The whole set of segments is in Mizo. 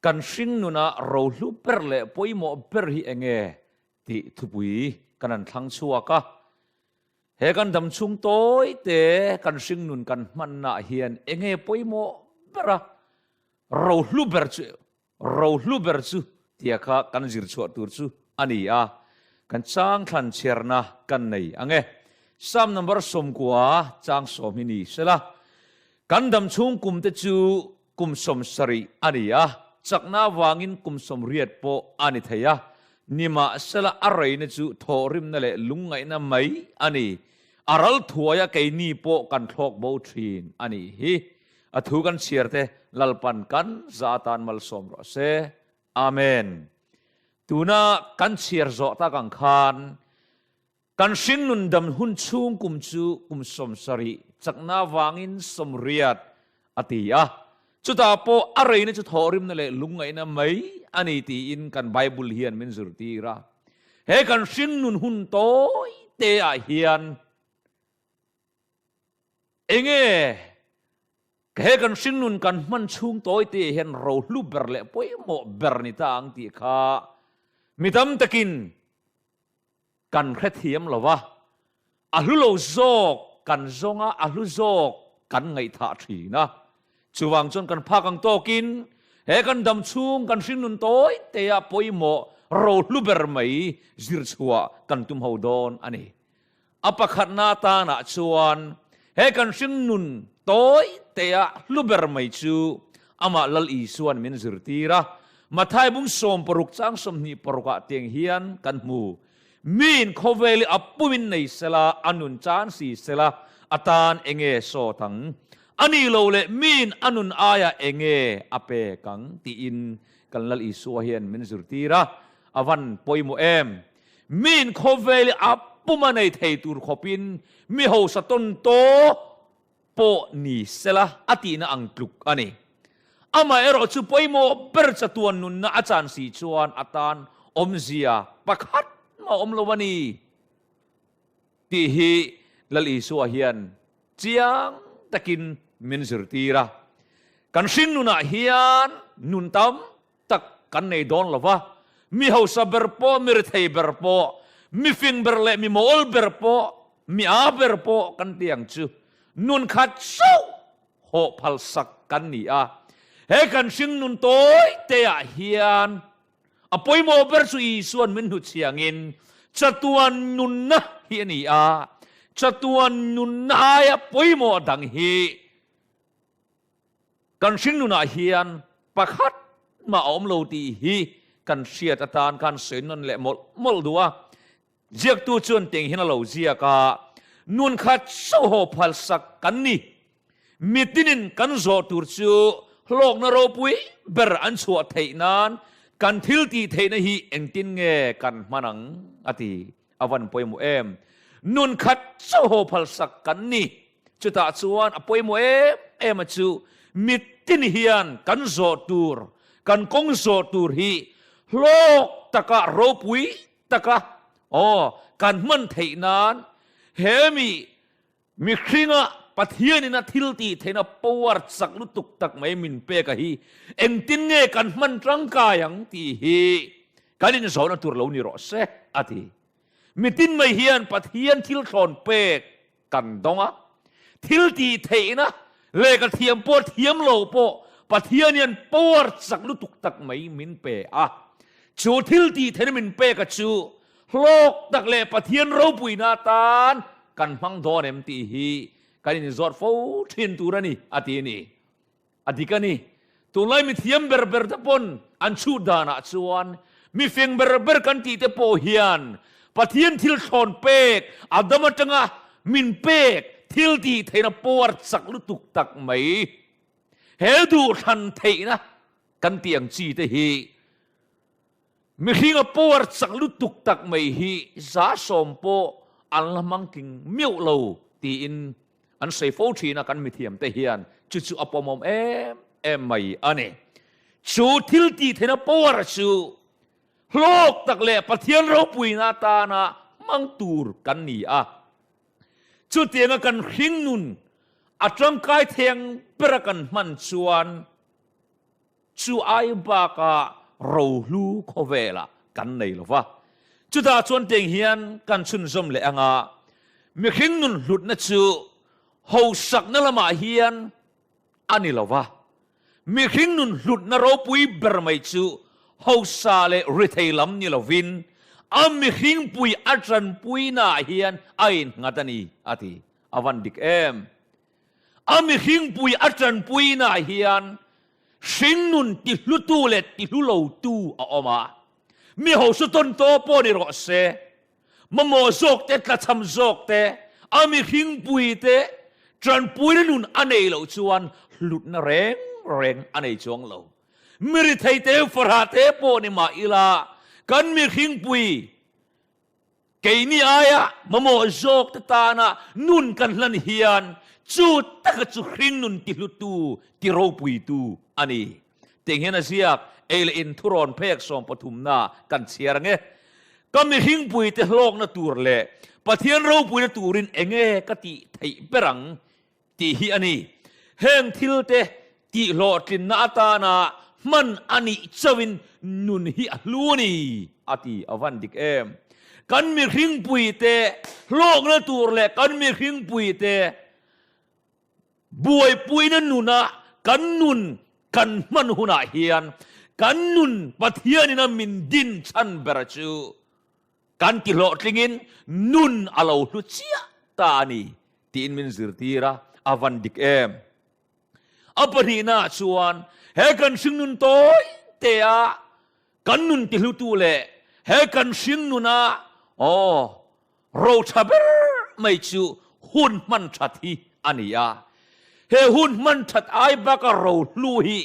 Kan hring nuna rohlu ber leh pawimawh ber hi enge tih thupui kan han thlang chhuak a. He kan dam chhung tawi te kan hring nun kan hmannaah hian enge pawimawh ber a, rohlu ber chu rohlu ber chu tia kha kan zir chhuah tur chu a ni a, kan chang thlan chhiarna kan nei ang e. Psalm number 90 chang sawm hi ni sela, kan dam chhung kum te chu Kum 70 a ni a, chakna avangin kum 80 pawh a ni thei a, nimahsela a reina chu thawhrimna leh lungngaihna mai a ni. A ral thuaia keini pawh kan thlawk bo thin a nih hi. A thu kan chhiar te Lalpan kan za atan malsawm rawh se. Amen. Tuna kan chhiar zawh tak ang khan Kan hringnun dam hun chhung kum chu kum 70 chakna vangin 80 a ti a. Chutah pawh a reina chu thawhrimna leh lungngaihna mai a ni tiin kan Bible hian min zirtir a. He kan hringnun hun tawi te ah hian enge he kan hringnun kan hman chhung tawi te ah hian rohlu ber leh pawimawh ber ni ta ang tih kha mi tam takin Kan hrethiam lo a, a hlu lo zawk kan zawng a, a hlu zawk kan ngaihthah thin a. Chuvang chuan kan phak ang tawkin he kan dam chhung kan hringnun tawi te ah pawimawh rohlu ber mai zir chhuah kan tum ho dawn a ni. A pakhatna atanah chuan he kan hringnun tawi te ah hlu ber mai chu amah Lal Isua'n min zirtir a, Mathai bung 16 chang 26 ah tiang hian kan hmu. Miin khawvel hi a pumin nei sela, a nun chan si sela, a tan enge sawt ang? A ni lo leh miin a nun aiah enge a pek ang? tiin kan Lal Isua hian min zirtir a, a van pawimawh em? Miin khawvel hi a puma nei thei tur khawpin mi hausa tawn taw pawh ni sela a tihna ang tluk a ni. Amaherawh chu pawimawh ber chatuan nunna a chan si chuan a tan awmzia pakhat mah awm lo a ni tih hi Lal Isua hian chiang takin min zirtir a. Kan hringnunah hian nun tam tak kan nei dawn lo va, mi hausa ber pawh, mi rethei ber pawh, mi fing ber leh mi mawl ber pawh, mi aa ber pawh kan ti ang chu. Nun khat chauh hawh phal sak kan ni a. He kan hring nun tawi te ah hian a pawimawh ber chu Isuan min hnuchhiangin chatuan nunna hi a ni a, chatuan nunna aia pawimawh dang hi Kan hringnunah hian pakhat mah a awm lo tih hi kan hriat atan khan sawi nawn leh mawlh mawlh duh a. Ziaktu chuan teng hian a lo ziak a, Nun khat chauh haw phalsak kan ni. Mitinin kan zawh tur chu hlawkna ropui ber an chhuah theih nan kan thil tih theihna hi engtin nge kan hman ang? a ti. A van pawimawh em? Nun khat chauh haw phalsak kan ni. Chutah chuan a pawimawh em em a chu mitin hian kan zawh tur, kan kawng zawh tur hi hlawk taka, ropui taka aw kan hman theih nan he mi mihringa Pathianin a thil tih theihna power chak lutuk tak mai min pek a hi engtin nge kan hman tangkai ang tih hi kan inzawhna tur lo ni rawh se a ti. Mitin mai hian Pathian thil thlawn pek Kan dawng a, thil tih theihna lehkha thiam pawh thiam lo pawh Pathian hian power chak lutuk tak mai min pe a. Chu thil tih theihna min pek a chu hlawk tak leh Pathian ropuina atan kan hmang dawn em tih hi kan inzawt fo thin tur a ni, a ti a ni. A dik a ni. Tunlai mi thiam ber ber te pawn an chhut danah chuan mi fing ber ber kan tih te pawh hian Pathian thil thlawn pek, Adam atanga min pek thil tih theihna power chak lutuk tak mai, he duhthlan theihna kan tih ang chi te hi mihringa power chak lutuk tak mai hi 100% pawh an la hmang tling miauh lo tiin An sawi fo thin a kan mithiam te hian chu chu a pawmawm em em mai a ni. Chu thil tih theihna power chu hlawk tak leh Pathian ropuina atana hmang tur kan ni a. Chutianga kan hringnun a tangkai theng bera kan hman chuan. Chu ai baka rohlu khawvelah kan nei lo va. Chutah chuan tiang hian kan chhunzawm leh anga mihring nun hlutna chu hosakna lamah hian a ni lo va. Mihring nun hlutna ropui ber mai chu hosa leh rithei lam ni lovin a mihringpui a tanpuinaah hian a innghat a ni, a ti. A van dik em? A mihringpui a tanpuinaah hian hringnun tihlutu leh tihlulotu a awm a. Mi hosu tawn tawh pawh ni rawh se, mamawh zawk te, tlachham zawk te, a mihringpui te tanpuina nun a nei loh chuan hlutna reng reng a nei chuang lo. Mi rithei te, farah te pawh ni mah ila, kan mihringpui Keini aia mamawh zawk te tana nun kan hlan hian chu taka chu hringnun tihlutu, tiropuitu a ni. Tiang hian a ziak, Ei leh in thurawn phek sawmpathumna kan chhiar ang e. Ka mihringpuite hlawkna tur leh Pathian ropuina turin enge ka tih theih ber ang tih hi a ni. Heng thilte tihhlawhtlinna atana hman a nih chauhin nun hi a hlu a ni, a ti. A van dik em? Kan mihringpuite hlawkna tur leh kan mihringpuite buaipuina nuna kan nun kan hman hunah hian kan nun Pathianin a min din chhan ber chu Kan ti hlawhtlingin nun a lo hlu chiah ta a ni tiin min zirtir a, a van dik em? A pahnihnaah chuan he kan hringnun tawi tea kan nun ti hlutu leh he kan hringnuna aw ro tha ber mai chu hun hman that hi a ni a. He hun hman that ai baka ro hlu hi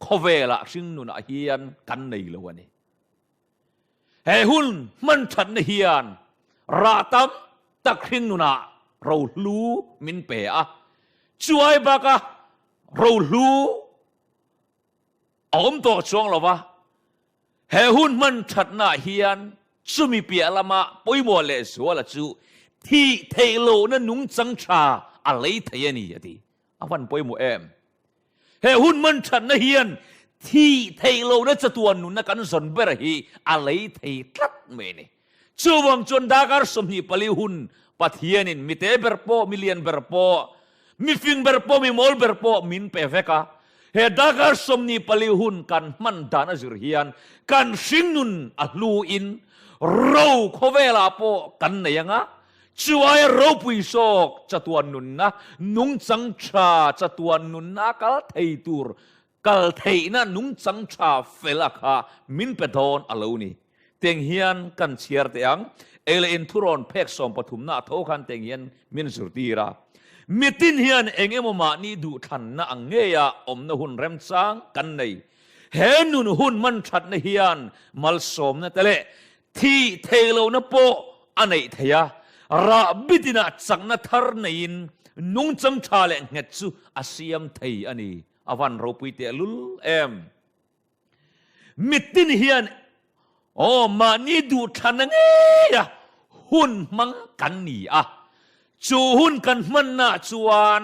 khawvelah hringnunah hian kan nei lo a ni. He hun hman thatna hian rah tam tak hringnunah rohlu min pe a, chuai baka rohlu a awm tawh chuang lo va, he hun hman thatnaah hian chumi piah lama pawimawh leh zuala chu thih theih lohna nungchang tha a lei thei a ni, a ti. A van pawimawh em? He hun man thatna hian thih theih lohna chatuan nunna kan zawn ber hi a lei thei tlat mai a ni. Chuvang chuan darkar 24 hun Pathianin mi te ber pawh, mi lian ber pawh, mi fing ber pawh, mi mawl ber pawh min pe vek a. He darkar 24 hun kan hman dan a zir hian kan hringnun a hluin ro khawvelah pawh kan nei ang a, Chu aia ropui zawk chatuan nunna, nungchang tha chatuan nunna kal thei tur, kal theihna nungchang tha fel a kha min pe dawn a lo ni. Teng hian kan chhiar teh ang, ei leh in thurawn phek sawmpathumna a tho khan teng hian min zirtir a. Mitin hian eng emaw mahni duhthlanna ang ngeia awmna hun remchang kan nei. He nun hun man thatna hian malsawmna te leh Thih theih lohna pawh a neih theih a, rah bitinah chakna thar neiin nungchang tha leh nghet chu a siam thei a ni. A van ropui teh lul em? Mitin hian aw mahni duhthlanna ngeia hun hmang kan ni a, chu hun kan hmannaah chuan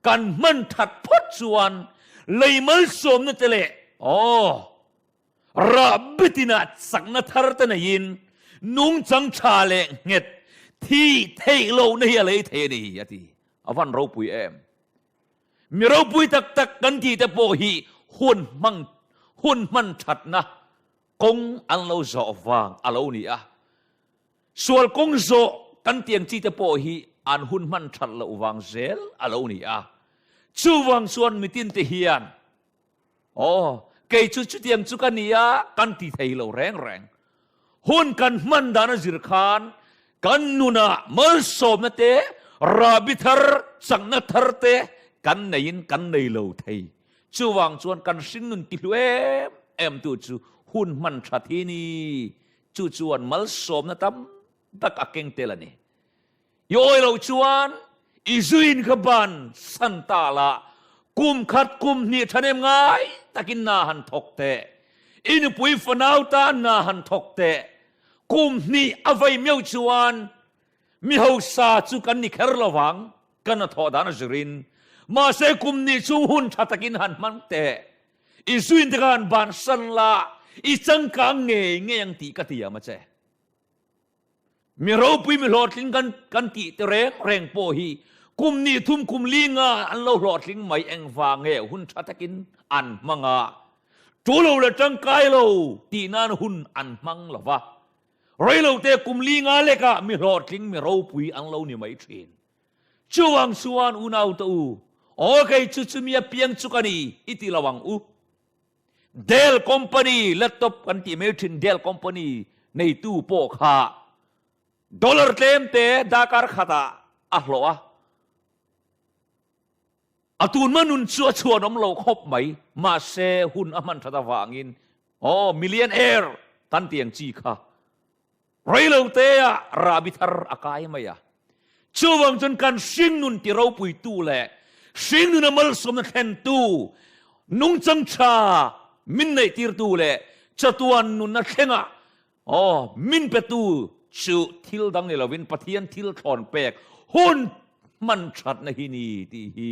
kan hman that phawt chuan lei malsawmna te leh aw Rah bitinah chakna thar te neiin nungchang tha leh nghet thih theih lohna hi a lei thei a ni, a ti. A van ropui em? Mi ropui tak tak kan tih te pawh hi hun hmang hun hman thatna kawng an lo zawh vang a lo ni a. Sual kawng zawh kan tiang chi te pawh hi an hun hman that loh vang zel a lo ni a. Chuvang chuan mitin te hian Aw, kei chu chutiang chu ka ni a, kan ti thei lo reng reng. Hun kan hman dan a zir khan kan nunah malsawmna te, rahbi thar, chakna thar te kan neiin kan nei lo thei. Chuvang chuan kan hringnun ti hlu em em tu chu hun hman tha thi ni. Chu chuan malsawmna tam tak a keng tel a ni. I awi loh chuan i zuin kha ban san ta la, kum khat kum hnih thahnem ngai takin na han thawk teh. I nupui fanau tan na han thawk teh. Kum hnih a vei meuh chuan mi hausa chu kan ni kher lo vang, kan a thawh dan a zirin. Mahse kum hnih chung hun tha takin han hmang teh. I zuin te khan bansan la, i changkang ngei ngei ang tih ka tiam a che. Mi ropui mi hlawhtling kan kan tih te reng reng pawh hi kum ni thum kum li nga an lo hlawhtling mai engvang nge hun tha takin an hmang a, tu lo leh tangkai lo tih nan hun an hmang lo va. Reilote kum li nga lekah mi hlawhtling mi ropui an lo ni mai thin. Chuvang chuan unau te u, aw kei chu chumi a piang chu ka ni i ti lo ang u. Dell company laptop kan tih mai thin Dell company neitu pawh kha dollar tlem te darkar khatah a hlawh a. A tunhma nun chu a chhuanawm lo khawp mai, mahse hun a hman that avangin aw millionaire kan ti ang chi kha Reilotea rahbi thar a kai mai a. Chuvang chuan kan hringnun ti ropuitu leh hringnuna malsawmna thlentu, nungchang tha min neihtirtu leh chatuan nunna thlengah aw min petu chu thil dang ni lovin Pathian thil thlawn pek hun hman thatna hi ni tih hi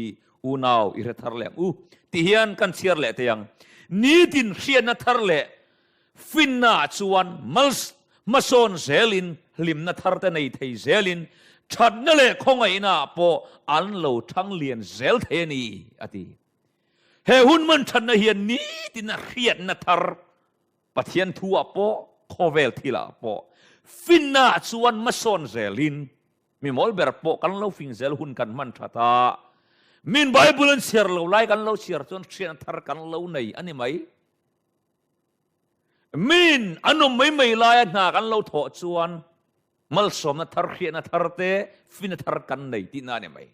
unau i hre thar leh ang u ti hian kan chhiar leh thei ang. Nitin hriatna thar leh Finna chuan hmasawn zelin hlimna thar te nei thei zelin thatna leh khawngaihna pawh an lo thang lian zel thei a ni, a ti. He hun man thatna hian nitin a hriatna thar Pathian thuah pawh khawvel thilah pawh finna chuan hmasawn zelin mi mawl ber pawh kan lo fing zel hun kan hman that a, min Bible an chhiar lo lai kan lo chhiar chuan hriatna thar kan lo nei a ni mai. Min an awm mai mai laia hna kan lo thawh chuan malsawmna thar, hriatna thar te, fina thar kan nei tihna a ni mai.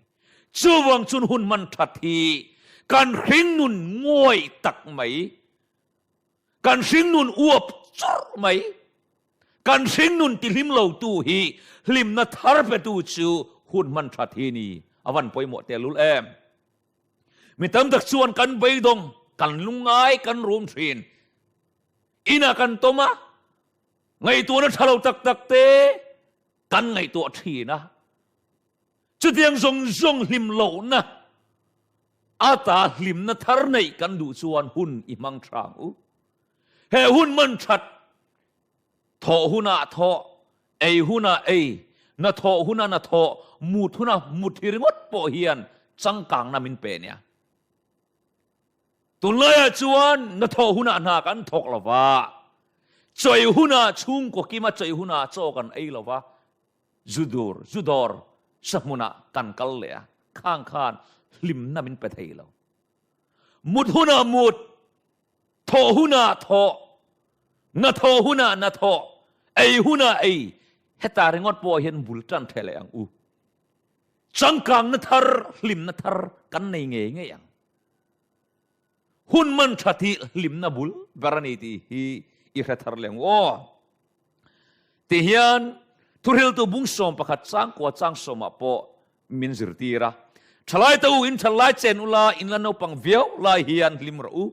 Chuvang chuan hun hman that hi kan hringnun nguai tak mai, kan hringnun uap churh mai, kan hringnun tihlim lotu hi hlimna thar petu chu hun hman that hi ni. A van pawimawh tehlul em? Mi tam tak chuan kan beidawng, kan lungngai, kan rum thin. Inah kan tawm a, ngaihtuahna tha lo tak tak te kan ngaihtuah thin a. Chutiang zawng zawng hlim lohna ata hlimna thar neih kan duh chuan hun i hmang tha ang u. He hun man that Thawh hunah thawh, ei hunah ei, na thawh hunah na thawh, mut hunah mut hi ringawt pawh hian changkangna min pe nia. Tunlaiah chuan na thawh hunah hna kan thawk lo va, chawi hunah chhungkaw kima chawi hunah chaw kan ei lo va, zu dur, zu dawr sa hmunah kan kal leh a, khang khan hlimna min pe thei lo. Mut hunah mut, Thawh hunah thawh, na thawh hunah na thawh, ei hunah ei, heta ringawt pawh hian bul tan theh leh ang u. Changkangna thar, hlimna thar kan nei ngei ngei ang. Hun man that hi hlimna bul ber a ni tih hi i hre thar leh ang u aw. Ti hian thuhriltu bungsawm pakhat changkua changsawmah pawh min zirtir a. Thalai te u, in thal lai chen ula, in la naupang viau lai hian hlim rawh u.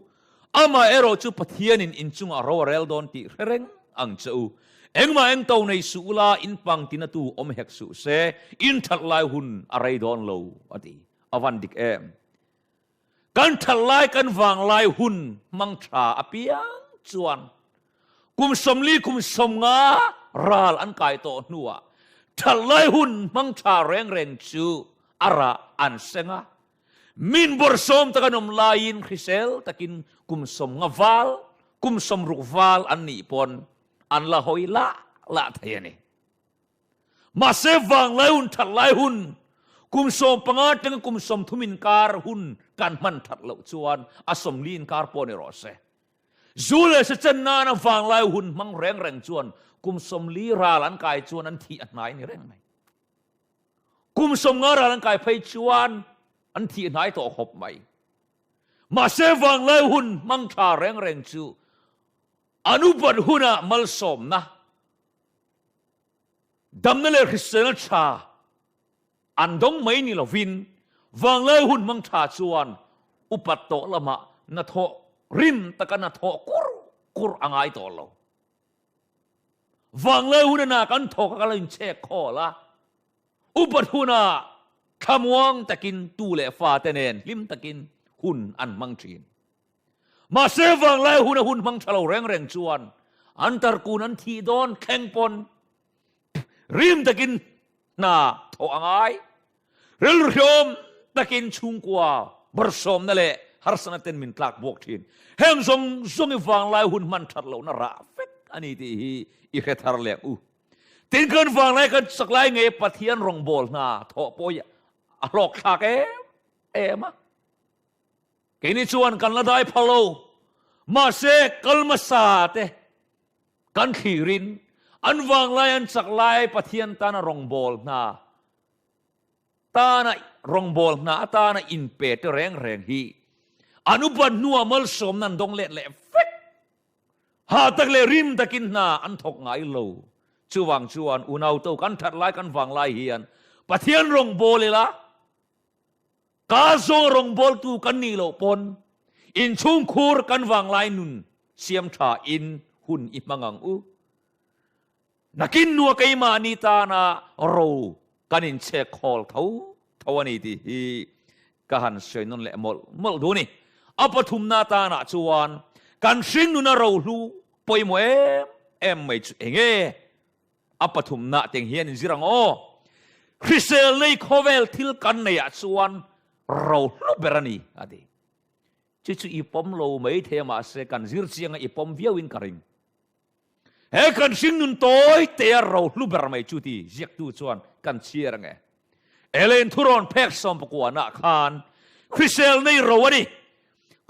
Amah erawh chu Pathianin in chungah ro a rel dawn tih hre reng ang che u. Engmah eng to nei suh ula, in pang tinatu awm hek suh se, in that lai hun a rei dawn lo, a ti. A van dik em? Kan that lai kan vang lai hun hmang tha apiang chuan kum 40 kum 50 ral an kai tawh hnuah that lai hun hmang tha reng reng chu a rah an seng a. Min bawrhsawm tak an awm laiin hrisel takin kum 50 val, kum 60 val an nih pawn an la hawi lah lah thei a ni. Mahse vanglai hun that lai hun kum 15 atanga kum 30 inkar hun kan hman that loh chuan a 40 inkar pawh ni rawh se. Zu leh se chen nana vanglai hun hmang reng reng chuan kum 40 ral an kai chuan an thih a hnai ni reng mai. Kum 50 ral an kai phei chuan an thih hnai tawh khawp mai. Mahse vanglai hun hmang tha reng reng chu an upat hunah malsawmna Damna leh hriselna tha an dawng mai ni lovin vanglai hun hmang tha chuan upat tawh lamah hnathawh rim taka hnathawh kur kur a ngai tawh lo. Vanglai hun a kan thawk a kan lo inchhek khawl a, upat hunah thlamuang takin tu leh fate nen hlim takin hun an hmang thin. Mahse vanglai huna hun hmang tha lo reng reng chuan an tarkun an thih dawn thleng pawn rim takin hna thawh a ngai. Rilru hriawm takin chhungkua bawrhsawmna leh harsatna ten min tlak buak thin. Heng zawng zawng i vanglai hun hman that lohna rah vek a ni tih hi i hre thar leh ang u. Tin kan vanglai kan chak lai ngei Pathian rawngbâwl hna thawh pawh hi a hlawk thlak em em a. Keini chuan kan la dai phal lo. Mahse kal hmasa te kan thlirin an vanglai an chak lai Pathian tana rawngbâwl hna tana rawngbâwl hna atana inpe te reng reng hi an upat hnuah malsawmna an dawng let leh vek. Hah tak leh rim takin hna an thawk ngai lo. Chuvang chuan unau to kan that lai kan vanglai hian Pathian rawngbâwl ila, Ka zawng rawngbawltu kan nih loh pawn inchhungkhur kan vanglai nun siam tha in hun i hmang ang u. Nakin nua keimahni tana ro kan inchhek khawl tho tho a ni tih hi ka han sawi nawn leh mawlh mawlh duh a ni. A pathumna tanah chuan kan hringnuna rohlu pawimawh em em mai chu eng nge? A pathumna teng hian inzir ang aw. Hrisel nei khawvel thil kan neiah chuan ro hlu ber a ni, a ti. Chu chu i pawm lo mai thei a mahse kan zir chianga i pawm viauin ka ring. He kan hringnun tawi tea ro hlu ber mai chu ti ziaktu chuan kan chhiar ang e. Elaine thurawn phek sawmpakuanah khan hrisel nei ro a ni.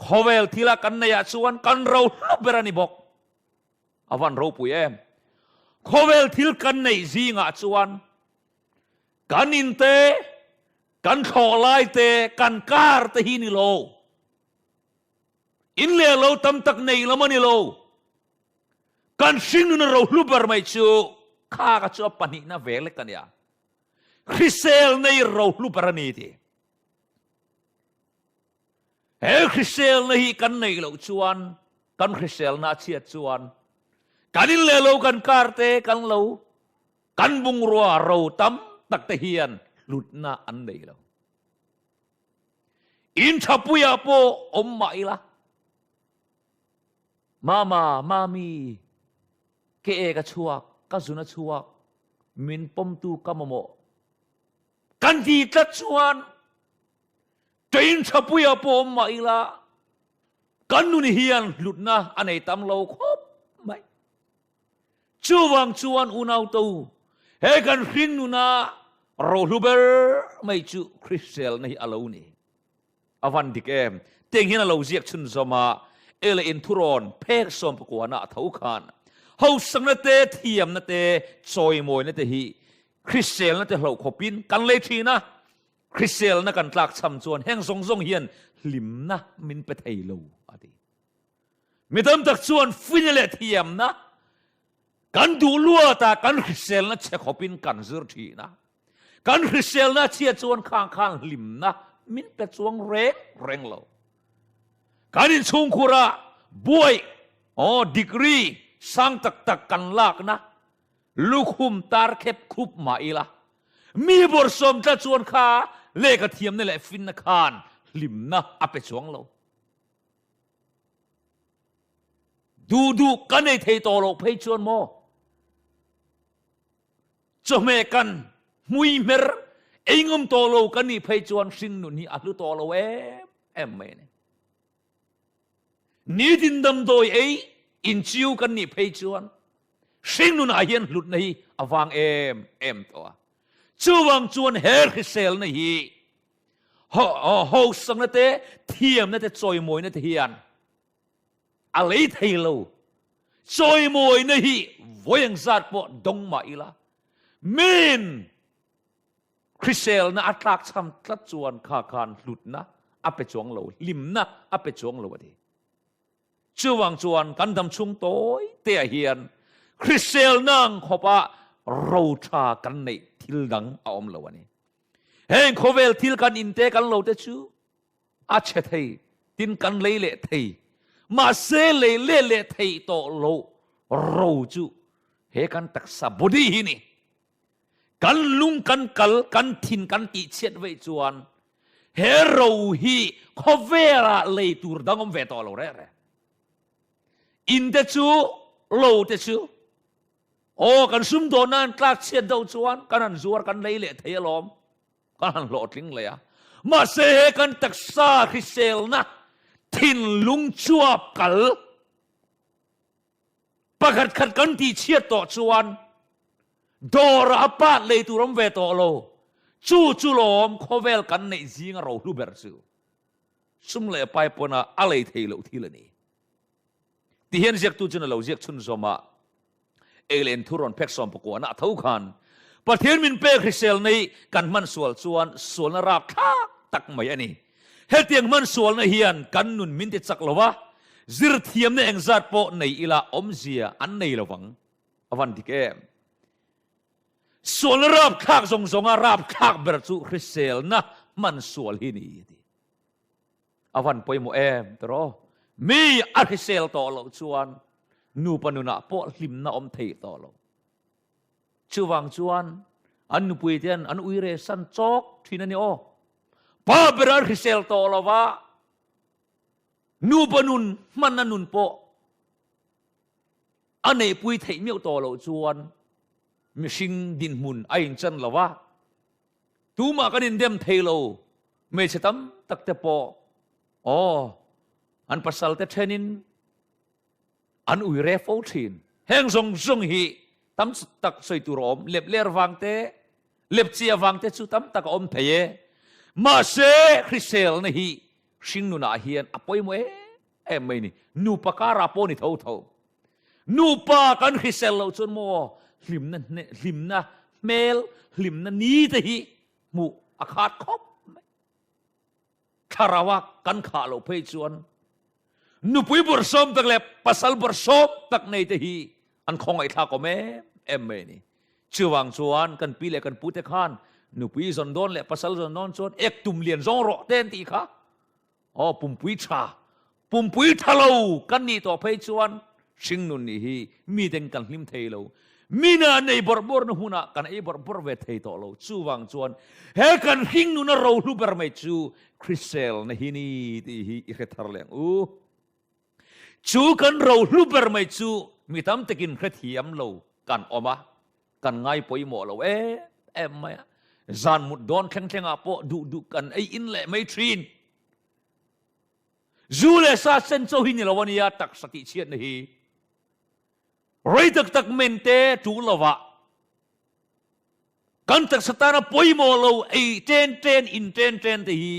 Khawvel thila kan neiah chuan kan ro hlu ber a ni bawk. A van ropui em! Khawvel thil kan neih zingah chuan kan in te, kan thlawh lai te, kan car te hi ni lo. In leh lo tam tak nei lam a ni lo. Kan hringnun a rohlu ber mai chu kha ka chu a pahnihna ve lek a nia. Hrisel nei rohlu ber a ni ti. He hriselna hi kan neih loh chuan, kan hriselna a chhiat chuan, kan in leh lo kan kar te kan lo, kan bungrua ro tam tak te hian hlutna an nei lo. In thapuiah pawh awm mah ila, Mama, Mami, ke ek a chhuak, ka zun a chhuak, min pawmtu ka mamawh. Kan ti tlat chuan Train thapuia pawh awm mah ila kan nun hian hlutna a nei tam lo khawp mai. Chuvang chuan unau to he kan hring nuna rohlu ber mai chu Kriselna hi a lo ni. A van dik em? Tiang hian a lo ziak chhunzawm a, Ele inthurawn phek sawmpakuana a tho khan hausakna te, thiamna te, chawimawina te hi Kriselna te hlauh khawpin kan lei thin a. Hriselna kan tlakchham chuan heng zawng zawng hian hlimna min pe thei lo, a ti. Mi tam tak chuan fuihna leh thiamna kan duh luatah kan hriselna chhe khawpin kan zir thin a. Kan hriselna chhia chuan khang khan hlimna min pe chuang reng reng lo. Kan inchhungkhurah buai, aw, degree sang tak tak kan lakna Lukhum tar khep khup mah ila, mi bawrhsawm tla chuan kha lehkha thiamna leh finna khan hlimna a pe chuang lo. Duh duh ka nei thei tawh loh phei chuan maw? Chawhmeh kan hmui hmer ei ngam tawh lo ka nih phei chuan hringnun hi a hlu tawh lo em em mai a ni. Nitin damdawi ei inchiu kan nih phei chuan hringnunah hian hlutna hi a vang em em tawh a. Chuvang chuan he hriselna hi hosakna te, thiamna te, chawimawina te hian a lei thei lo. Chawimawina hi vawi engzat pawh dawng mah ila, min Hriselna a tlakchham tlat chuan kha khan hlutna a pe chuang lo, hlimna a pe chuang lo a ti. Chuvang chuan kan dam chhung tawi teah hian hriselna ang khawpa ro tha kan neih thil dang a awm lo a ni. Heng khawvel thil kan inte kan lo te chu a chhe thei, tin kan lei leh thei. Mahse lei leh leh theih tawh lo ro chu he kan taksa body hi ni. Kan lung kan kal, kan thin kan tihchhiat veih chuan he ro hi khawvelah lei tur dang awm ve tawh lo reh reh. In te chu, lo te chu, aw kan sumdawnna an tlak chhiat deuh chuan kan han zuar kan lei leh thei alawm, kan han hlawhtling leh a. Mahse he kan taksa hriselna thinlung chuap kal pakhat khat kan tih chhiat tawh chuan dawrah a pat lei tur awm ve tawh lo. Chu chu lawm khawvel kan neih zinga rohlu ber chu. Sum leh pai pawn a a lei thei loh thil a ni. Ti hian ziaktu chuan a lo ziak chhunzawm a, ei leh inthu rawn phek sawm pakuahna a tho khan Pathian min pek hrisel nei kan hman sual chuan sualna rapthlak tak mai a ni. Hetiang hman sualna hian kan nun min ti chak lo a, zir thiamna engzat pawh nei ila awmzia an nei lo vang. A van dik em? Sualna rapthlak zawng zawnga rapthlak ber chu hriselna hman sual hi ni a ti. A van pawimawh em tiraw? Mi a hrisel tawh loh chuan nupa nunah pawh hlimna awm thei tawh lo. Chuvang chuan an nupui ten an ui re san chawk thin a ni aw. Pa ber an hrisel tawh lo va, nupa nun hmanna nun pawh a neihpui theih miauh tawh loh chuan mihring dinhmun a inchan lo va, Tumah kan indem thei lo, hmeichhe tam tak te pawh aw an pasal te thenin an ui re fo thin. Heng zawng zawng hi tam tak sawi tur a awm, lep ler vang te, lep chia vang te chu tam tak a awm thei e. Mahse hriselna hi hringnunah hian a pawimawh em em mai ni. Nupa karah pawh ni tho tho. Nupa kan hrisel loh chuan maw hlimna hlimna hmel, hlimna ni te hi hmuh a khat khawp mai. Thlarau a kan khah loh phei chuan nupui bawrhsawm tak leh pasal bawrhsawm tak nei te hi an khawngaihthlak awm em em mai a ni. Chuvang chuan kan pi leh kan pu te khan nupui zawn dawn leh pasal zawn dawn chuan ek tum lian zawng rawh te an tih kha. Aw pumpui tha, pumpui tha lo kan nih tawh phei chuan hringnun nih hi mi deng kan hlim thei lo. Mina an ei bawrh bawrhna hunah kan ei bawrh bawrh ve thei tawh lo. Chuvang chuan he kan hringnuna rohlu ber mai chu Kriselna hi ni tih hi i hre thar leh ang u. Chu kan rohlu ber mai chu mi tam takin hrethiam lo kan awm a, kan ngai pawimawh lo em em mai a. Zan mut dawn thleng thlengah pawh duh duh kan ei in leh mai thin. Zu leh sa sen chaw hi ni lo a nia taksa tihchhiatna hi. Rei tak tak men te tul lovah kan taksa tana pawimawh lo ei chen chen in chen chen te hi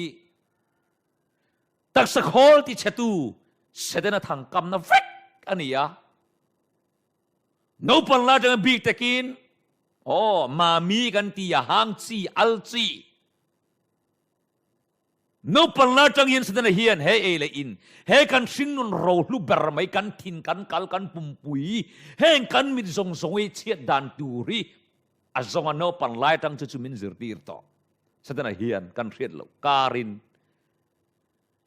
taksa khawl tichhetu Setana thangkamna vek a ni a. Naupang la atanga bik takin aw mami kan ti a hang chi al chi naupang la atang hian Setana hian he ei leh in he kan hringnun rohlu ber mai kan thin kan kal kan pumpui heng kan mit zawng zawng hi chhiat dan tur hi a zawnga naupang lai atang chu chu min zirtir tawh Setana hian kan hriat loh karin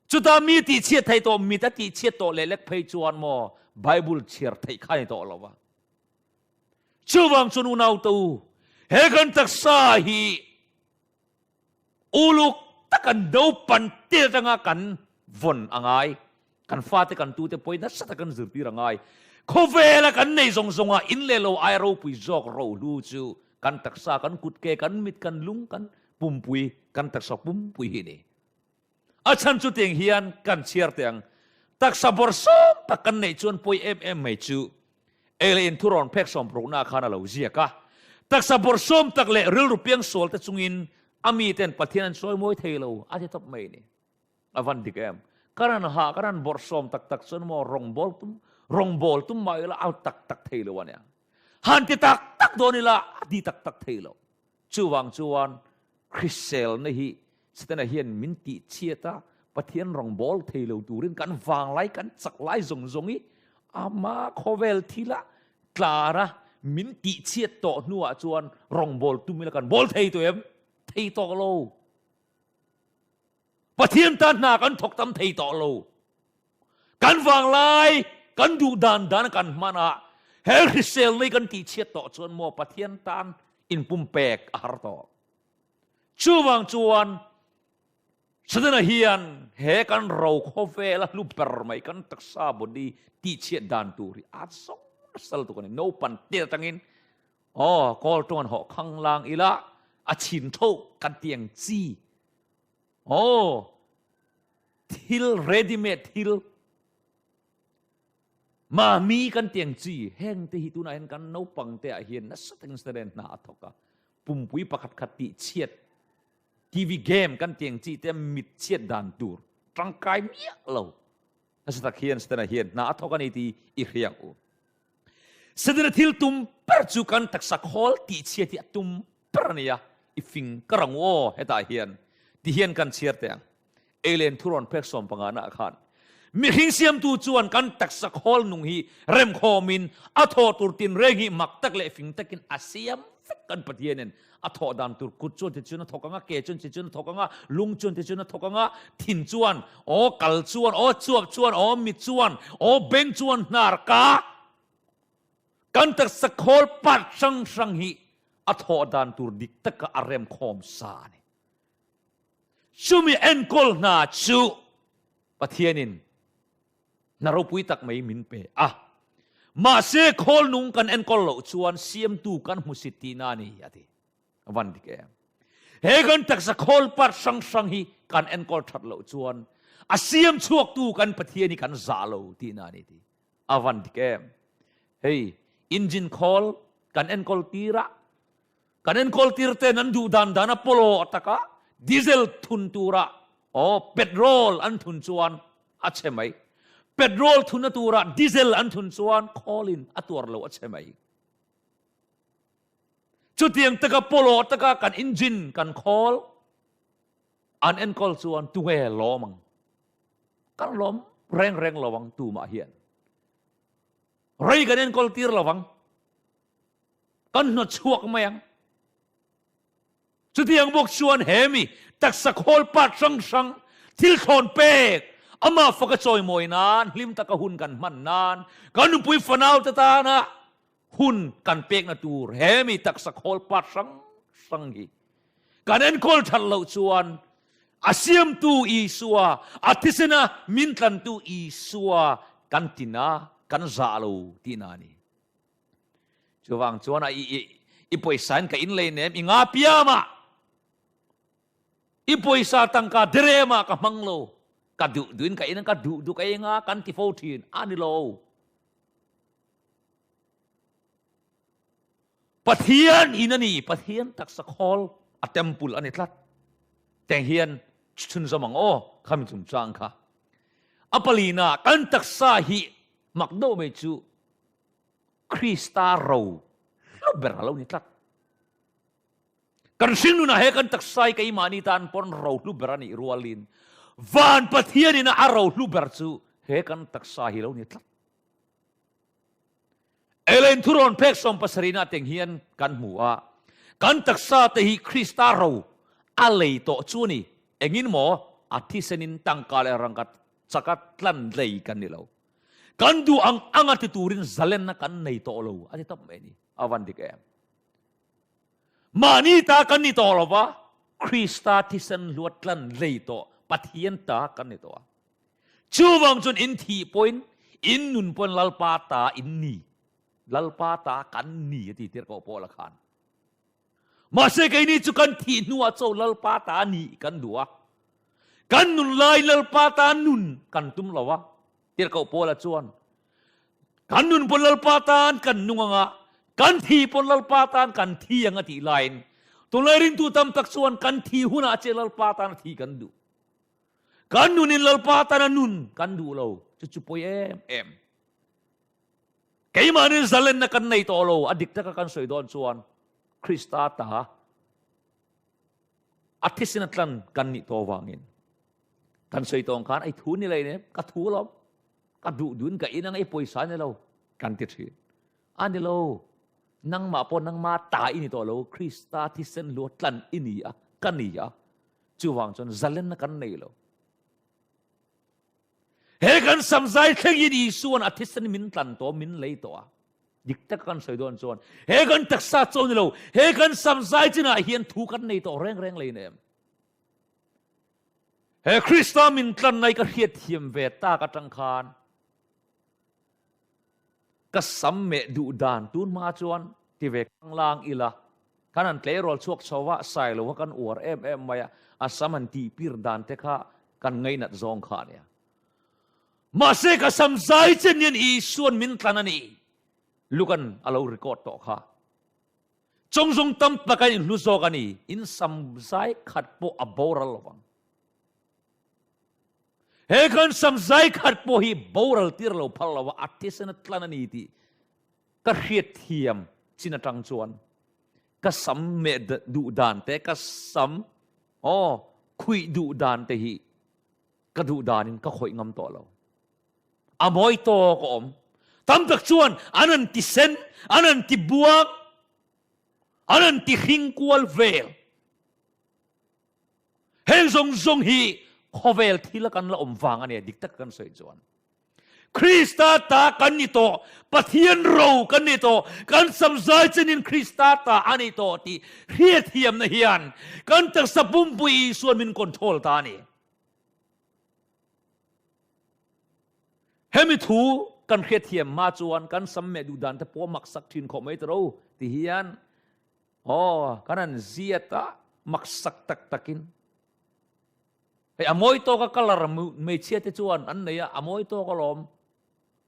Chutah mi tihchhiat theih tawh, mit a tihchhiat tawh leh lek phei chuan maw Bible chhiar theih kha a ni tawh lo va. Chuvang chuan unaute u, he kan taksa hi uluk taka naupan te atanga kan vawn a ngai. Kan fate kan tute pawhin nasa taka kan zirtir a ngai. Khawvela kan nei zawng zawnga in leh lo ai ropui zawk rohlu chu kan taksa, kan kutke, kan mit, kan lung, kan pumpui, kan taksa pumpui hi a ni. A chhan chu tiang hian kan chhiar teh ang. Taksa bawr sawm tak kan neih chuan pawi em em mai chu ei leh in thurawn phek sawm rukna khan a lo ziak a. Taksa bawr sawm tak leh rilru piang sual te chungin a miten Pathian an sawi mawi thei lo a ti tawp mai ni. A van dik em. Kan han hah, kan han bawrh sawm tak tak chuan maw rawngbawl tum, rawngbawl tum mah ila a tak tak thei lo a nia. Han ti tak tak dawn ila a ti tak tak thei lo. Chuvang chuan hriselna hi Setana hian min tihchhiat a, Pathian rawngbawl thei lo turin kan vanglai, kan chak lai zawng zawng hi ama khawvel thila tlara min tihchhiat tawh hnuah chuan rawngbawl tum ila kan bawl thei tawh em? Thei tawh lo. Pathian tan hna kan thawk tam thei tawh lo. Kan vanglai, kan duh dan dan kan hman a, he hrisel nei kan tihchhiat tawh chuan maw Pathian tan inpumpek a har tawh. Chuvang chuan. Setana hian he kan ro khawvela hlu ber mai kan taksa body tihchhiat dan tur hi a zawng nasa lutuk a ni. Naupan te atangin aw kawl tawng an hawh khang lang ila a chhin tho kan ti ang chi aw thil ready made thil Mahni kan ti ang chi heng te hi tunah hian kan naupang te ah hian nasa takin Setana hna a thawk a, pumpui pakhat khat tihchhiat TV game kan ti ang chi te mit chhiat dan tur tangkai miah lo nasa tak hian Setana hian hna a thawk a ni tih i hria ang u. Setana thil tum ber chu kan taksa khawl tihchhiat hi a tum ber a ni a, i fing ka rang u aw hetah hian ti hian kan chhiar teh ang. Eilen thurawn phek 15 ah khan mihring siamtu chuan kan taksa khawl nung hi remkhawmin a thawh tur tinreng hi mak tak leh fing takin a siam vek kan Pathianin a thawh dan tur kut chuan ti chuan a thawk ang a, ke chuan ti chuan a thawk ang a, lung chuan ti chuan a thawk ang a, thin chuan aw kal chuan aw chuap chuan aw mit chuan aw beng chuan hnar ka kan taksa khawl part hrang hrang hi a thawh dan tur dik taka a remkhawm sa a ni. Chumi enkawl hna chu Pathianin hna ropui tak mai min pe a. Mahse khawl nung kan enkawl loh chuan siamtu kan hmusit tihna a ni, a ti. A van dik em? He kan taksa khawl part hrang hrang hi kan enkawl that loh chuan a siam chhuaktu kan Pathian hi kan zah lo tihna a ni, ti. A van dik em? Hei, engine khawl kan enkawl tir a, Kan enkawl tir ten an duh dan dan a pawlawh taka diesel thun tura aw petrol an thun chuan a chhe mai. Petrol thunna tura diesel an thun chuan khawlin a tuar lo a chhe mai. Chutiang taka pawlawh taka kan engine kan khawl an enkawl chuan tunge lawm ang? Kan lawm reng reng lo ang tumah hian. Rei kan enkawl tir lo ang. Kan hnawt chhuak mai ang. Chutiang bawk chuan he mi taksa khawl part hrang hrang thil thlawn pek amah faka chawimawi nan hlim taka hun kan hman nan kan nupui fanau te tana hun kan pekna tur he mi taksa khawl part hrang hrang hi kan enkawl that loh chuan a siamtu Isua a thisena min tlantu Isua kan tina kan zah lo tihna a ni. Chuvang chuan a i i pawisa in ka in lei nem i nga piam ah i pawisa tangka derem ah ka hmang lo ka duh duh in ka in ka duh duh ka ei nga kan ti fo thin a ni lo. Pathian in a ni Pathian taksa khawl a temple a ni tlat teng hian chhunzawm ang aw khami chungchang kha a palina kan taksa hi mak deuh mai chu Krista ro hlu ber a lo ni tlat. Kan hringnunah he kan taksa hi keimahni tan pawn ro hlu ber a nih rualin van Pathianin a ro hlu ber chu he kan taksa hi lo ni tlat. Elen thurawn phek 70 ah teng hian kan hmu a, kan taksa te hi Krista ro a lei tawh chu a ni. Engin maw a thisenin tangka leh rangka chaka tlan lei kan ni lo. Kan duh ang anga ti turin zalenna kan nei tawh lo a ti tawp mai a ni. A van dik em? Mahni ta kan ni tawh lo va, Krista thisen hluat tlan lei tawh Pathian ta kan ni tawh a. Chuvang chuan in thih pawhin in nun pawhin Lalpa ta in ni. Lalpa ta kan ni a ti tir koh pawh la khan. Mahse keini chu kan thih hnuah chaw Lalpa ta ni kan duh a. Kan nun lai Lalpa ta nun kan tum lo a. Tirhkoh Paula chuan kan nun pawn Lalpa tan kan nung anga kan thi pawn Lalpa tan kan thi ang a tih laiin tunlai ringtu tam tak chuan kan thi hunah che Lalpa tan a thi kan duh. Kan nunin Lalpa tan a nun kan duh lo. Chu chu pawi em em. Keimahni zalenna kan nei tawh lo, a dik taka kan sawi dawn chuan Krista ta a thisin a tlan kan nih tawh avangin kan sawi tawh ang khan ei thu ni lei nem ka thu lawm ka duh duhin ka in ang ei pawisa ni lo kan ti thin a ni lo nangmah pawh nangmah ta i ni tawh lo Krista thisen lua tlan i ni a ka ni a chuvang chuan zalenna kan nei lo He kan samzai thlengin Isua'n a thisen min tlan tawh, min lei tawh a. Dik taka kan sawi dawn chuan, he kan taksa chaw ni lo, he kan samzai chinah hian thu kan nei tawh reng reng lei nem. He Krista min tlanna hi ka hriatthiam ve tak atang khan ka sam meh duh dan tun hma chuan ti ve khanglang ila kan han tleirawl chhuak chho va, sai lo kha kan uar em em mai a, a sam han tih pir dan te kha kan ngainat zawng kha a nia. Mahse ka sam zai chen hian Isuan min tlan a ni. Lukan a lo record tawh kha. Chawng zawng tam tak a inhlu zawk a ni, in sam zai khat pawh a boral lo vang. He kan sam zai khat pawh hi boral tir lo phal lo va, a thisen a tlan a ni tih ka hriatthiam chin atang chuan ka sam meh duh dan te, ka sam aw khuih duh dan te hi ka duh danin ka khawih ngam tawh lo. A mawi tawk a awm. Tam tak chuan an han ti sen, an han ti buang, an han ti hring kual vel. Heng zawng zawng hi khawvel thil a kan la awm vang a nia, dik tak kan sawi chuan. Krista ta kan ni tawh, Pathian ro kan ni tawh, kan samzai chenin Krista ta a ni tawh tih hriatthiamna hian kan taksa pumpui Isuan min control ta a ni. Hemi thu kan hriatthiam hma chuan kan sam meh duh dan te pawh maksak thin khawp mai tawh ti hian aw kan han ziat a maksak tak takin hei a mawi tawk a colour hmeichhia te chuan an nei a a mawi tawk alawm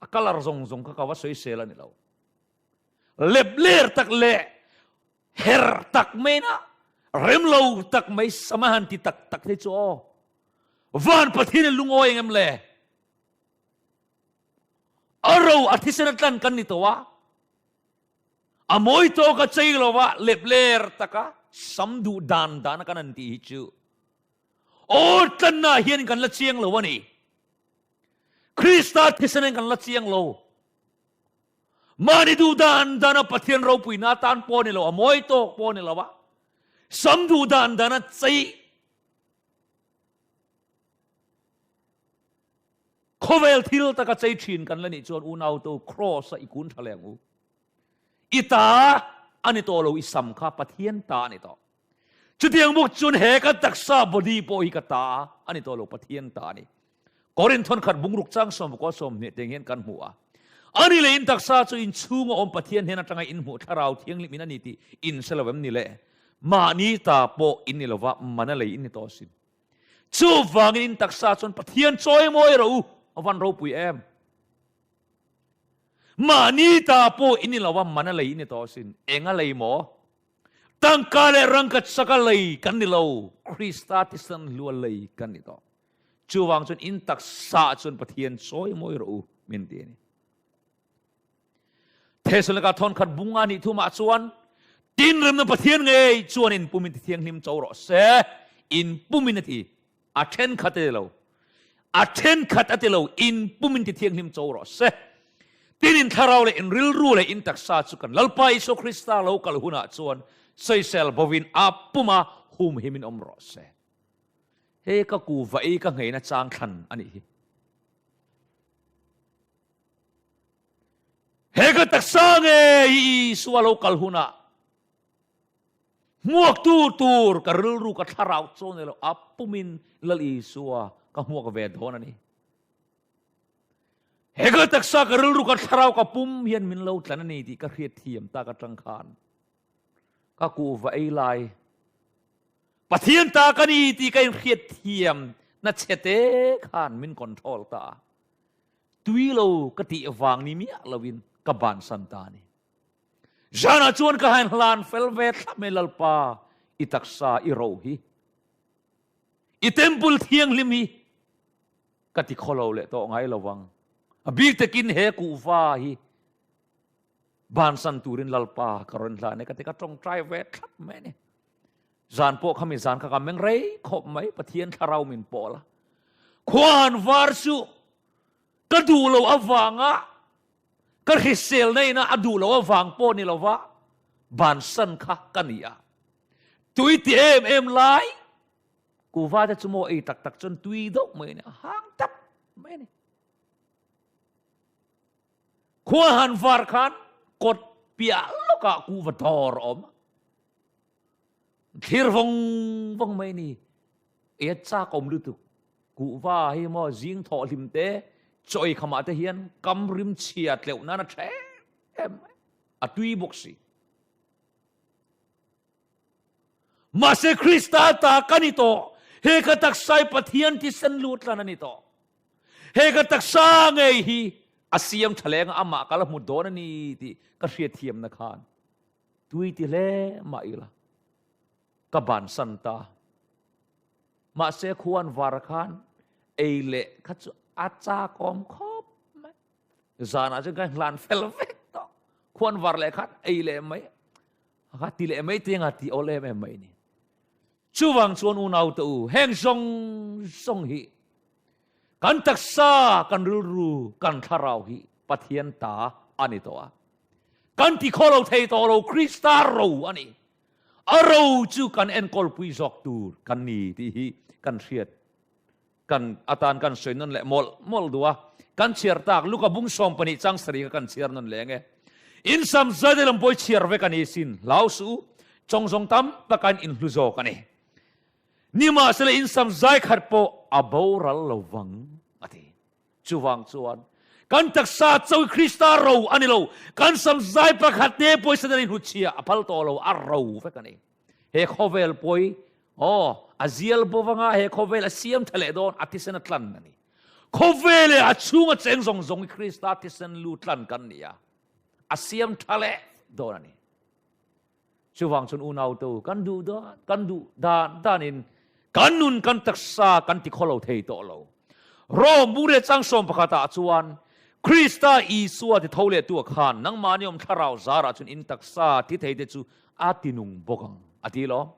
a colour zawng zawng kha ka va sawisel a ni lo lep ler tak leh her tak mai na rem lo tak mai sama han ti tak tak te chu aw van Pathian in lungawi engem le a ro a thisen a tlan kan ni tawh a A mawi tawk a chei lo va, lep ler taka sam duh dan dan a kan han tih hi chu aw tlanna hian kan la chiang lo a ni. Krista thisen in kan la chiang lo. Mahni duh dan dan a Pathian ropuina atan pawh ni lo, a mawi tawk pawh ni lo a, sam duh dan dan a chei Khawvel thil taka chei thin kan la nih chuan unautu Kraws a i kun tha leh ang u. I ta a ni tawh lo, i sam kha Pathian ta a ni tawh. Chutiang bawk chuan he ka taksa body pawh hi ka ta a ni tawh lo, Pathian ta a ni. Korinth thawnkhat bungruk chang sawmpakua 20 teng hian kan hmu a. A ni leh in taksa chu in chhunga awm Pathian hnen atanga in hmuh thlarau thianghlim in a ni tih in hre lo em ni le? Mahni ta pawh in ni lova, mana lei in ni tawh asin. Chuvangin in taksa chuan Pathian chawimawi rawh u, a van ropui em. Mahni ta pawh in ni lo a, mana lei in ni tawh asin. Enga lei maw? Tangka leh rangka chaka lei kan ni lo, Krista thisen hlua lei kan ni tawh. Chuvang chuan in taksa chuan Pathian chawimawi rawh u, min ti a ni. Thesalonika thawnkhat bunga nih thumah chuan tinremna Pathian ngei chuan in pumin ti thianghlim cho rawh se, in pumin a ti, a thenkhat a ti lo, a thenkhat a ti lo, in pumin ti thianghlim cho rawh se. Tin in thlarau leh in rilru leh in taksa chu kan Lalpa Isua Krista lo kal hunah chuan sawisel bovin a puma humhimin awm rawh se. He ka kuva ei ka ngheina chang thlan a nih hi. He ka taksa nge hi Isua lo kal hunah hmuaktu tur ka rilru ka thlarau chaw nei lo a pumin Lal Isua ka hmuak ve dawn a ni. He ka taksa ka rilru ka thlarau ka pum hian min lo tlan a ni tih ka hriat thiam tak atang khan ka kuhva ei lai Pathian ta ka ni tih ka inhriat thiam na chhete khan min control ta a. Tui lo ka tih vang ni miah loin ka bansan ta a ni. Zanah chuan ka han hlan fel ve thlap mai Lalpa, i taksa i ro hi, i temple thianghlim hi ka ti khaw lo leh tawh ngai lo vang. A bik takin he kuhva hi bansan turin Lalpa ka rawn hlan e ka ti ka tawngtai ve thlap mai a ni. Zan pawh khami zan kha ka meng rei khawp mai Pathian thlarau min pawl a. Khua han var chu ka duh lo avanga ka hrisel na ina a duh lo avang pawh ni lova bansan kha ka ni a. Tui ti em em lai kuva te chu maw ei tak tak chuan tui deuh mai a ni a hang tap mai a ni. Khua han var khan kawt piah lawkah kuva dawr a awm a. Thlir vawng vawng mai ni. E chak awm lutuk. Kuhva hi maw zing thawh hlim te, chaw ei khamah te hian kam rim chhia tleuh nan a tha em em mai. A tui bawk si. Mahse Krista ta ka ni tawh, he ka taksa hi Pathian thisen lut tlan a ni tawh. He ka taksa ngei hi a siam tha leng a, amah ka la hmu dawn a ni tih ka hriatthiamna khan tui ti hle mah ila ka bansan ta. Mahse khuan var khan ei leh kha chu a chakawm khawp mai. Zanah chuan ka hlan fel vek tawh. Khuan var leh khan ei leh mai. Kha ti leh mai te nga ti awl em em mai ni. Chuvang chuan unau te u, heng zawng zawng hi kan taksa, kan rilru, kan thlarau hi Pathian ta a ni tawh a. Kan ti khaw lo thei tawh lo, Krista ro a ni. A ro chu kan enkawlpui zawk tur kan ni tih hi kan hriat kan atan kan sawi nawn leh mawlh mawlh duh a. Kan chhiar tak Luka bung 12 chang sarih kha kan chhiar nawn leh ange. In sam zai lam pawh i chhiar vek a ni sin, hlau suh u, chawng zawng tam taka in inhlu zawk a ni. Nimahsela in sam zai khat pawh a boral lo vang a ti. Chuvang chuan kan taksa chawi Krista ro a ni lo, kan sam zai pakhat te pawisa nen inhutchhia a phal tawh lo, a ro vek a ni. He khawvel pawi, aw, a zial bo vanga he khawvel a siam tha leh dawn, a thisen a tlan a ni. Khawvel leh a chhunga cheng zawng zawng hi Krista thisen lu tlan kan ni a, a siam tha leh dawn a ni. Chuvang chuan unau te u, kan duh dan, kan duh dan danin kan nun kan taksa kan ti khawlo thei tawh lo. Rome bure chang 11 ah chuan Krista Isua ti tho leh tu khan nangmahni awm thlarau zarah chuan in taksa thi thei te chu a ti nung bawk ang a ti lawm.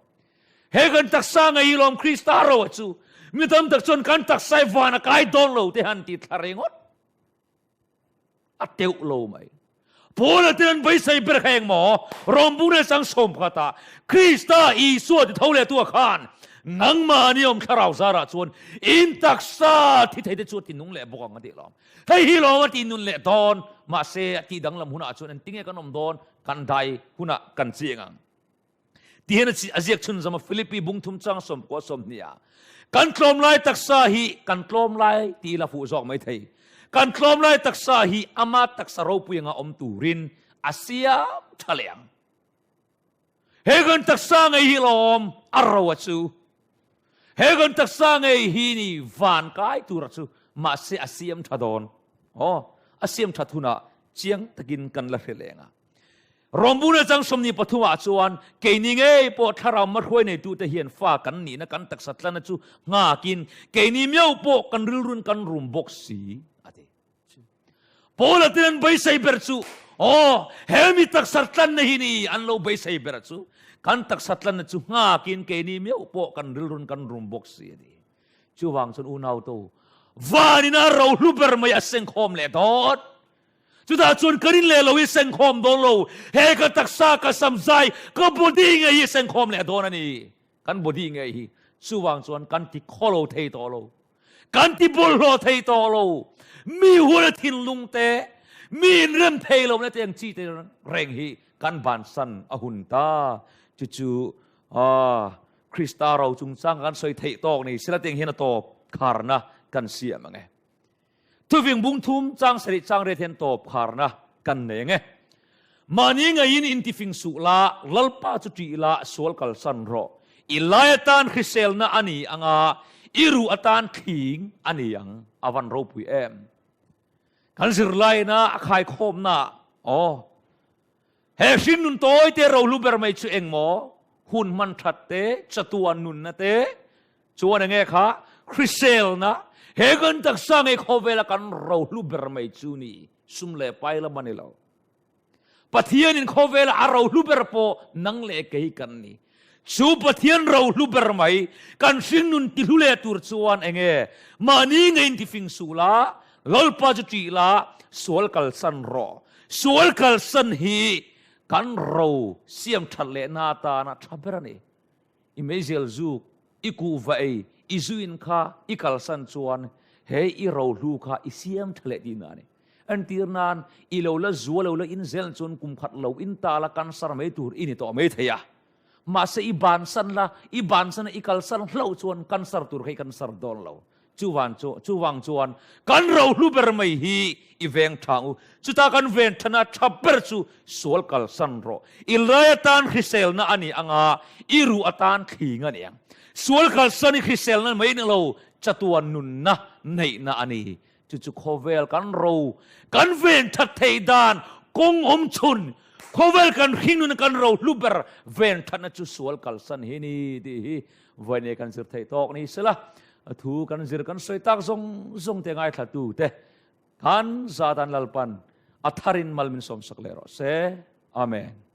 He kan taksa ngei lawm Krista ro a chu mi tam tak chuan kan taksa hi van a kai dawn lo te han ti thla ringawt a teuh lo mai. Paula ten an beisei ber kha eng maw? Rawmbung leh chang 11 ah Krista Isua ti tho leh tu khan nangmahni awm thlarau zarah chuan in taksa thi thei te chu a ti nung leh bawk ang a ti lawm. Hei hi lawm a ti nun leh dawn, mahse a tih danglam hunah chuan engtinge kan awm dawn, kan dai hunah kan chiang ang. Ti hian a ziak chhunzam a Philippi bung thum chang 90 20 ah. Kan tlawm lai taksa hi kan tlawm lai ti ila fuh zawk mai thei. Kan tlawm lai taksa hi ama taksa ropui anga awm turin a siam tha leh ang. He kan taksa ngei hi lawm a ro a chu. He kan taksa ngei hi ni van kai tur a chu mahse a siam tha dawn. Aw, a siam that hunah chiang takin kan la hre leng a. Rawmbuna chang 23 ah chuan keini ngei pawh thlarau hmahruai neitute hian fa kan nihna kan taksa tlana chu nghakin keini miau pawh kan rilrun kan rum bawk si a ti. Paula ten an beisei ber chu aw he mi taksa tlanna hi ni an lo beisei ber chu kan taksa tlanna chu nghakin keini miau pawh kan rilrun kan rum bawk si a ti. Chuvang chuan unau to vanin a rohlu ber mai a sengkhawm leh dawn. Chutah chuan ka rin leh lo hi sengkhawm dawn lo, he ka taksa, ka samzai, ka body ngei hi sengkhawm leh dawn a ni. Kan body ngei hi chuvang chuan kan ti khawlo thei tawh lo, kan ti bawlhhlawh thei tawh lo, mi huala thinlung te, mi inrem thei lo na te ang chi te reng hi kan bansan a hun ta. Chu chu Krista ro chungchang kan sawi theih tawk ni sila tiang hian a tawp kharna kan siam ang e. Thuving bung thum chang sarih chang riat hian tawp kharna kan nei ang e. Mahni ngaiin intifing suh la, Lalpa chu ṭih la, sual kalsan rawh. I lai atan hriselna a ni ang a, i ruh atan thling a ni ang. A van ropui em. Kan zirlaina a khaikhawmna aw. He hring nun tawi te rohlu ber mai chu eng maw? Hun hman that te, chatuan nunna te, Chuan enge kha hriselna he kan taksa ngei khawvela kan rohlu ber mai chu ni sum leh pai lam a ni lo. Pathianin khawvela a rohlu ber pawh nang leh kei kan ni. Chu Pathian rohlu ber mai kan hringnun tihlu leh tur chuan enge mahni ngeiin tifing suh la, Lalpa chu ṭih la, sual kalsan rawh. Sual kalsan hi kan ro siam ṭhat lehna atana ṭha ber a ni. I meizial zuk, i kuhva ei, i zuin kha i kalsan chuan he i rohlu kha i siam tha leh tihna a ni. Entir nan, i lo la zua lo la inzel chuan kum khat lo in ta la cancer mai tur i ni tawh mai thei a. Mahse i bansan la, i bansan a i kalsan hlauh chuan cancer tur kha i cancer dawn lo. Chuvan chu chuvang chuan kan rohlu ber mai hi i veng tha ang u. Chuta kan ven thana tha ber chu sual kalsan rawh. I lai atan hriselna a ni ang a, i ruh atan thling a ni ang. Sual kalsan hi hriselna mai ni lo, chatuan nunna neihna a ni. Chu chu khawvel kan ro kan ven that theih dan kawng awm chhun, khawvel kan hring nuna kan ro hlu ber ven thatna chu sual kalsan hi ni tih hi vawiin kan zir theih tawk ni sela. A thu kan zir kan sawi tak zawng zawng te ngaithlatu te kan zatan Lalpan a tharin mal min sawmsak leh rawh se. Amen.